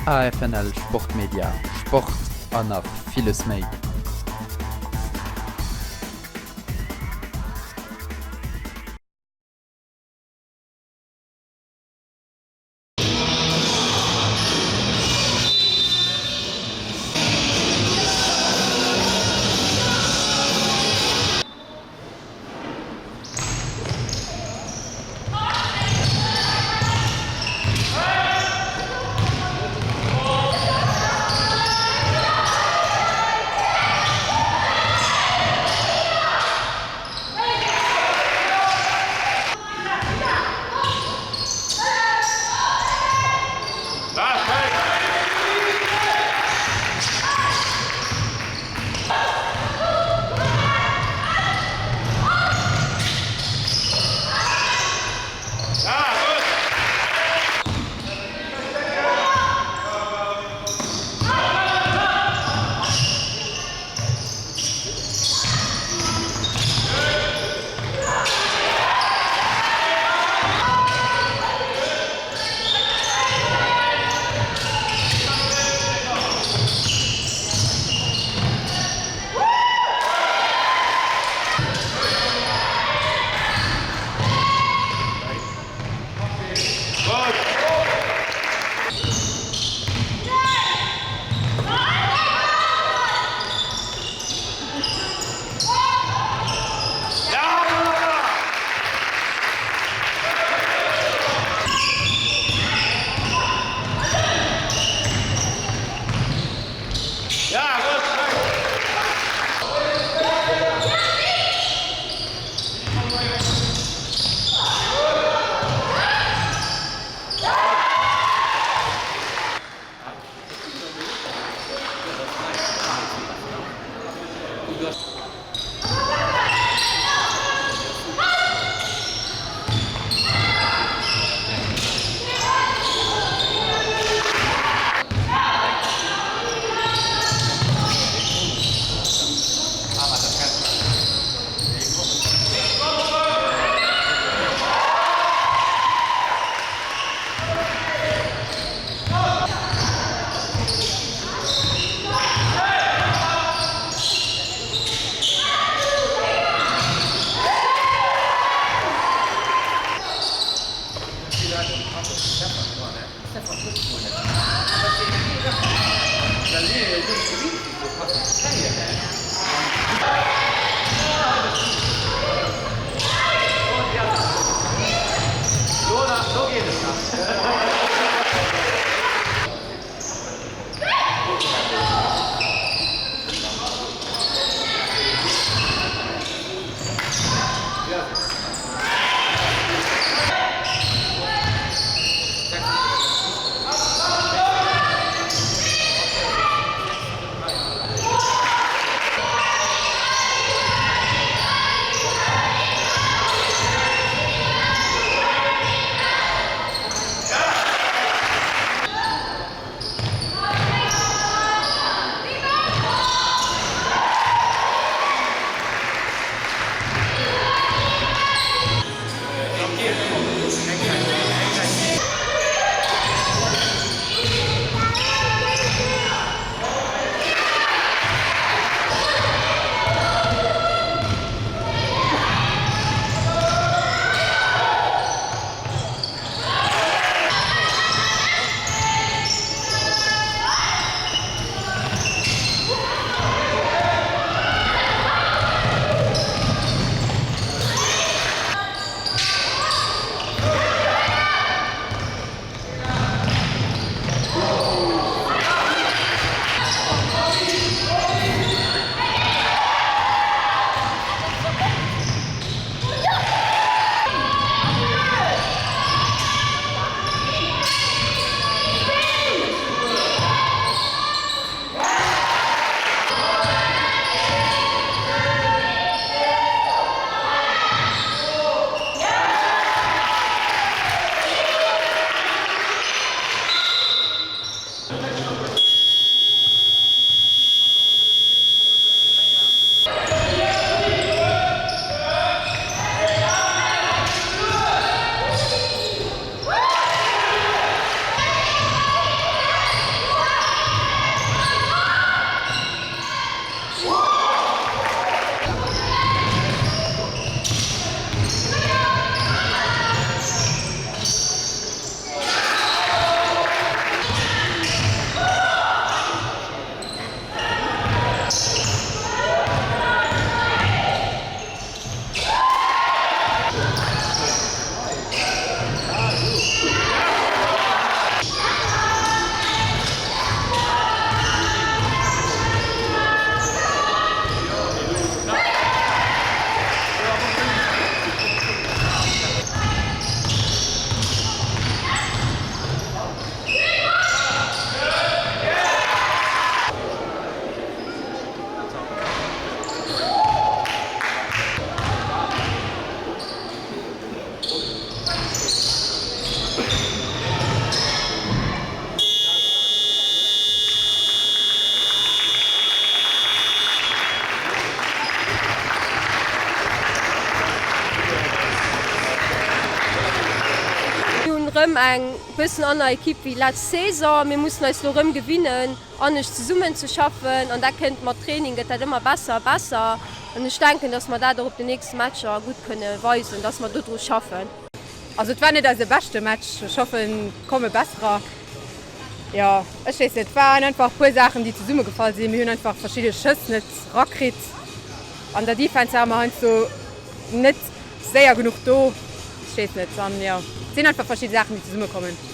AFNL Sportmedia, Sport an nach villes méi. rëm eng bëssen aner Ekipp wéi letzt Saison. Mir mussen eis lo rëm gewinnen anescht zesummen ze schaffen an dat kënnt mat Training, gëtt dat ëmmer besser a besser an ech denken, dass mer dat och op den nächste Matcher gutt kënne weisen, dass mer dodru schaffen. Also et war net eise beschte Match, ech hoffen et komme besserer. Jo ech weess net, et waren einfach e puer Saachen déi zesumme gefall sinn. Mir hunn einfach verschidde Schëss net rakritt. An der Defense ware mer heiansdo net séier genuch do, ech weess net. An jo et sinn einfach verschidde Saachen déi zesumme kommen.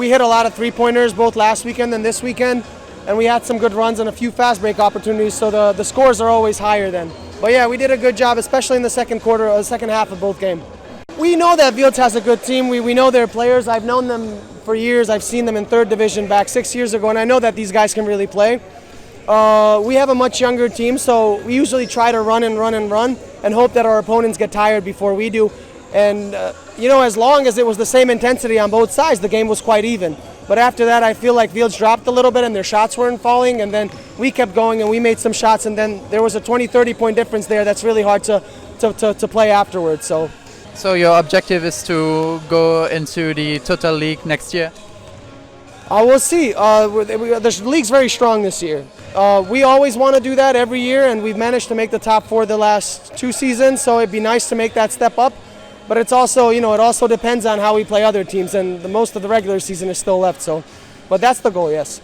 we hit a lot of three-pointers both last weekend and this weekend, and we had some good runs and a few fast break opportunities, so the, the scores are always higher then. But yeah, we did a good job, especially in the second quarter, uh, second half of both game. We know that Fields has a good team. We, we know their players. I've known them for years. I've seen them in third division back six years ago, and I know that these guys can really play. Uh, we have a much younger team, so we usually try to run and run and run and hope that our opponents get tired before we do. And, uh, you know, as long as it was the same intensity on both sides, the game was quite even. But after that, I feel like Fields dropped a little bit and their shots weren't falling. And then we kept going and we made some shots. And then there was a 20, 30 point difference there that's really hard to, to, to, to play afterwards. So, so your objective is to go into the total league next year? Uh, we'll see. Uh, we, the league's very strong this year. Uh, we always want to do that every year, and we've managed to make the top four the last two seasons, so it'd be nice to make that step up. But it's also, you know, it also depends on how we play other teams, and the most of the regular season is still left. So, but that's the goal, yes.